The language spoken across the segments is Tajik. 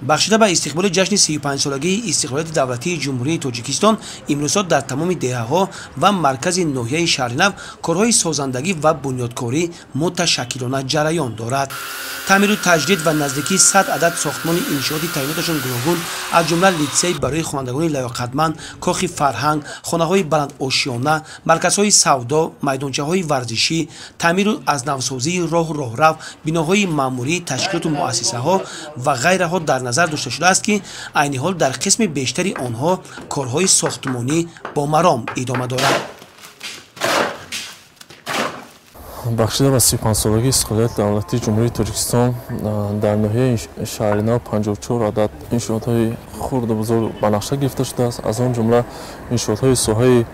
Бахшида ба истиқболи ҷашни 35-солагии истиқлолияти давлатии Ҷумҳурии Тоҷикистон, имрӯзҳо дар тамоми деҳаҳо ва маркази ноҳияи Шаҳринав корҳои созандагӣ ва бунёдкорӣ муташаккилона ҷараён дорад. Таъмиру таҷдид ва наздикии 100 адад сохтмони иншооти таъиноташон гуногун, аз ҷумла литсей барои хонандагони лаёқатманд, кохи фарҳанг, хонаҳои баландошёна, марказҳои савдо, майдончаҳои варзишӣ, таъмиру аз навсозии роҳу роҳрав, биноҳои маъмурӣ, ташкилоту муассисаҳо ва ғайраҳо дар назар дошта шудааст, ки айни ҳол дар қисми бештари онҳо корҳои сохтмонӣ бо маром идома дорад. Бахшида ба 35-солагии истиқлолияти давлатии Ҷумҳурии Тоҷикистон дар ноҳияи Шаҳринав 54 адад иншоотҳои хурду бузург ба нақша гирифта шудааст. Аз он ҷумла иншоотҳои соҳаи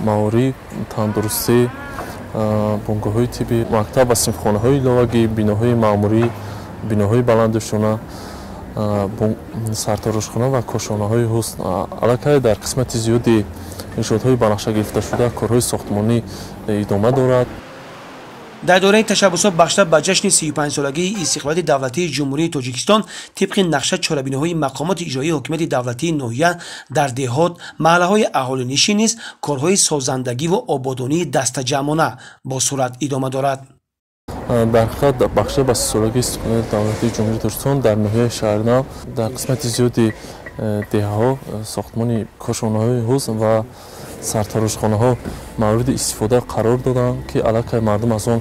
маориф, тандурустӣ, бунгоҳҳои тиббӣ, мактаб ва синфхонаҳои иловагӣ, биноҳои маъмурӣ, биноҳои баландошёна, сарторошхона ва кошонаҳои ҳусн. Аллакай дар қисмати зиёди иншоотҳои ба нақша гирифташуда корҳои сохтмонӣ идома дорад. Дар доираи ташаббусҳо бахшида ба ҷашни 35-солагии истиқлолияти давлатии Ҷумҳурии Тоҷикистон, тибқи нақша чорабиниҳои мақомоти иҷроии ҳокимияти давлатии ноҳия дар деҳот, маҳаллаҳои аҳолинишин низ корҳои созандагиву ободонии дастаҷамъона бо суръат идома дорад. Дар ҳақиқат, бахшида ба 30-солагии истиқлолияти давлатии Ҷумҳурии Тоҷикистон дар ноҳияи Шаҳринав дар қисмати зиёди деҳаҳо сохтмони кошонаҳои ҳусн ва сарторошхонаҳо мавриди истифода қарор доданд, ки аллакай мардум аз он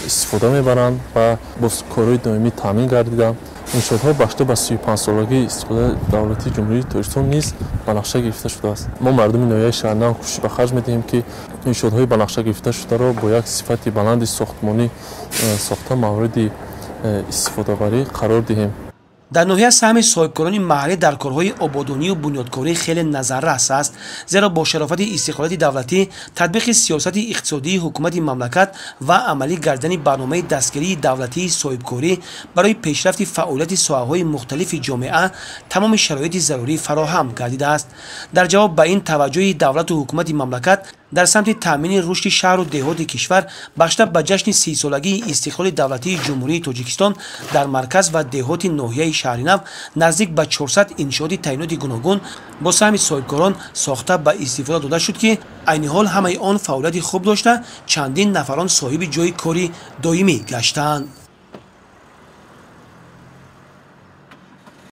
истифода мебаранд ва бо корҳои доимӣ таъмин гардиданд. Иншоотҳо бахшида ба 35-солагии истиқлолияти давлатии Ҷумҳурии Тоҷикистон низ ба нақша гирифта шудааст. Мо мардуми ноҳияи Шаҳринав кӯшиш ба харҷ медиҳем, ки иншоотҳои ба нақша гирифташударо бо як сифати баланди сохтмонӣ сохта мавриди истифодабарӣ қарор диҳем. Дар ноҳия саҳми соҳибкорони маҳаллӣ дар корҳои ободонию бунёдкорӣ хеле назаррас аст, зеро бо шарофати истиқлолияти давлатӣ, татбиқи сиёсати иқтисодии ҳукумати мамлакат ва амалӣ гардидани барномаи дастгирии давлатии соҳибкорӣ барои пешрафти фаъолияти соҳаҳои мухталифи ҷомеа тамоми шароити зарурӣ фароҳам гардидааст. Дар ҷавоб ба ин таваҷҷӯҳи давлату ҳукумати мамлакат дар самти таъмини рушди шаҳру деҳоти кишвар, бахшида ба ҷашни 30-солагии истиқлоли давлатии Ҷумҳурии Тоҷикистон дар марказ ва деҳоти ноҳияи Шаҳринав наздик ба 400 иншооти таъиноти гуногун бо саҳми соҳибкорон сохта ба истифода дода шуд, ки айни ҳол ҳамаи он фаъолияти хуб дошта, чандин нафарон соҳиби ҷойи кори доимӣ гаштаанд.